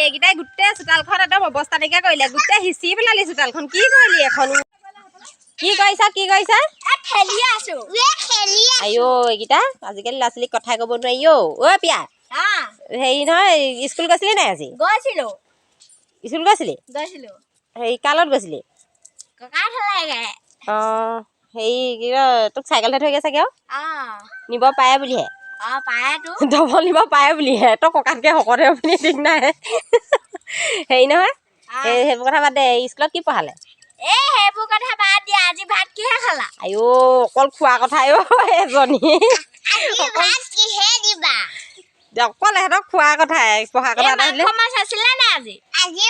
এইকেইটাই গোটেই চোতালখন একদম অৱস্থা নাইকিয়া কৰিলে। গোটেই সিঁচি পেলালি চোতালখন। কি কৰিলি এখন? কি কৰিছা? কি কৰিছা? খেলি আছো, খেলি। আইঅ, এইকেইটা আজিকালি ল'ৰা ছোৱালীক কথাই ক'ব নোৱাৰি অ'। ঐ পিয়া, হেৰি নহয়, স্কুল গৈছিলি নাই আজি? গৈছিলো। স্কুল গৈছিলি? গৈছিলো। হেৰি, কাৰ লগত গৈছিলি? ককা থলেগে। অঁ, হেৰি কি কয়, তোক চাইকেলতে থৈ গৈছে চাগে আৰু? নিব পাৰে বুলিহে। অ, পাৰেতো। ডবল নিব পাৰে বুলিহে। তই ককাতকৈ শকত বুলি ঠিক নাই। হেৰি নহয়, এই সেইবোৰ কথা বাদ দে, স্কুলত কি পঢ়ালে? এই সেইবোৰ কথা বাদ দিয়া, আজি ভাত কিহে খালা? আইঅ, অকল খোৱা কথা অ' এজনী। ভাত কিহে দিবা? অকল এহেঁতক খোৱা কথাই, পঢ়া কথা এটা সুধিলে মাংস মাছ আছিলে নে আজি? আজি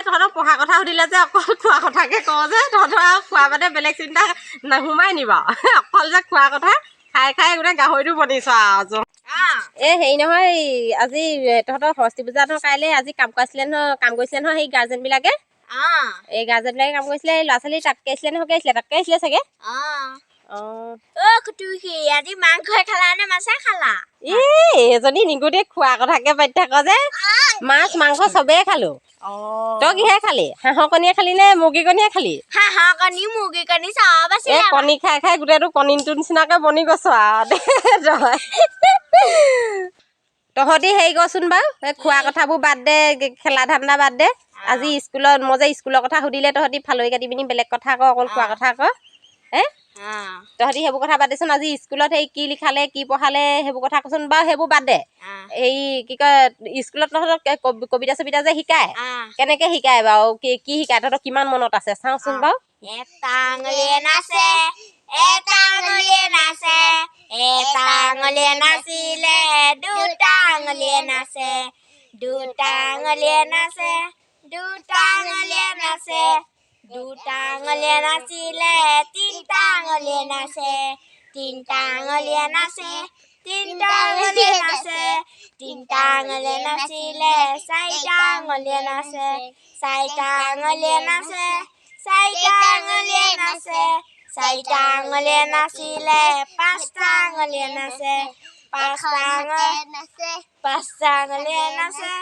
তহঁতক পঢ়া কথা সুধিলে যে অকল খোৱা কথাকে কওঁ যে, তহঁতৰ আৰু খোৱা বাদে বেলেগ চিন্তা নোসোমাই নি বাৰু? অকল যে খোৱা কথা, খাই খাই গোটেই গাহৰিটো বনিছ আৰু। এ হেৰি নহয়, আজি তহঁতৰ সৰস্বতী পূজা নহয় কাইলৈ? আজি কাম কৰাইছিলে নহয়, কাম কৰিছিলে নহয় সেই গাৰ্জেনবিলাকে? এই গাৰ্জেনবিলাকে কাম কৰিছিলে, এই ল'ৰা ছোৱালী তাতকে আহিছিলে নহয়, আহিছিলে, তাতকে আহিছিলে চাগে। অঁ। অ কুটুকি, আজি মাংসই খালা নে মাছে খালা? এই এজনী নিগুটি, খোৱা কথাকে পাতি থাক যে। মাছ মাংস চবেই খালো। তই কিহে খালি? হাঁহৰ কণীয়ে খালি নে মুৰ্গী কণীয়ে খালি? হাঁহৰ কণী, মুৰ্গী কণী চব এই আছিলে। কণী খাই খাই গোটেইটো কণীটোৰ নিচিনাকে বনি গৈছ আৰু দে তই। তহঁতি হেৰি কৰচোন বাৰু, এই খোৱা কথাবোৰ বাদ দে, খেলা ধান্দা বাদ দে। আজি স্কুলত মই যে স্কুলৰ কথা সুধিলে তহঁতি ফালৰি কাটি পিনি বেলেগ কথা ক, অকল খোৱা কথা ক হে। তহঁতি সেইবোৰ কথা বাদ দেচোন। আজি স্কুলত সেই কি লিখালে, কি পঢ়ালে, সেইবোৰ কথা কচোন বাৰু। সেইবোৰ বাদ দে। এই কি কয়, স্কুলত তহঁতক কবিতা চবিতা যে শিকায়, কেনেকে শিকায় বাৰু? কি কি শিকায়? তহঁতৰ কিমান মনত আছে চাওঁচোন বাৰু। এটা আঙুলিয়ে নাচে, এটা আঙুলিয়ে নাচে, এটা আঙুলিয়ে নাচিলে দুটা আঙুলিয়ে নাচে, দুটা আঙুলিয়ে নাচে, দুটা আঙুলিয়ে নাচে, দুটা আঙুলিয়ে নাচিলে তিনিটা আঙুলিয়ে নাচে, তিনিটা আঙুলিয়ে নাচে, তিনিটা আঙুলিয়ে নাচে, তিনিটা আঙুলিয়ে নাচিলে চাৰিটা আঙুলিয়ে নাচে, চাৰিটা আঙুলিয়ে নাচে, চাৰিটা আঙুলিয়ে নাচে, চাৰিটা আঙুলিয়ে নাচিলে পাঁচটা আঙুলিয়ে নাচে, পাঁচটা আঙুলিয়ে নাচে,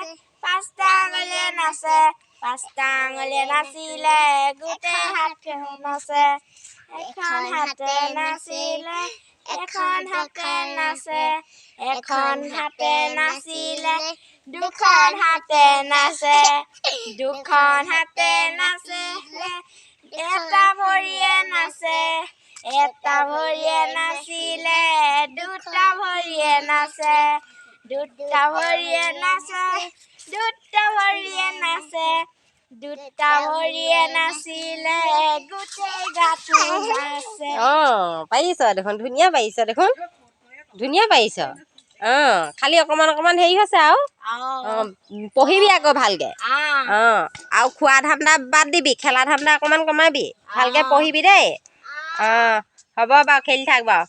পাঁচটা আঙুলিয়ে নাচে, পাঁচটা আঙুলিয়ে নাচিলে গোটেই হাতখন নাচে, এখন হাতে নাচিলে এখন হাতে নাচে, এখন হাতে নাচিলে দুখন হাতে নাচে, দুখন হাতে নাচিলে এটা ভৰিয়ে নাচে, এটা ভৰিয়ে নাচিলে দুটা ভৰিয়ে নাচে, দুটা ভৰিয়ে নাচে, দুটা ভৰিয়ে নাচে, দুটা ভৰিয়ে নাচিলে গোটেই গাটো নাচে। অঁ, পাৰিছ দেখোন, ধুনীয়া পাৰিছ দেখোন, ধুনীয়া পাৰিছ। অঁ, খালি অকণমান অকণমান হেৰি হৈছে আৰু। অঁ, পঢ়িবি আকৌ ভালকে। অঁ, আৰু খোৱা ধান্দা বাদ দিবি, খেলা ধান্দা অকণমান কমাবি, ভালকে পঢ়িবি দেই। অঁ, হ'ব বাৰু, খেলি থাক বাৰু।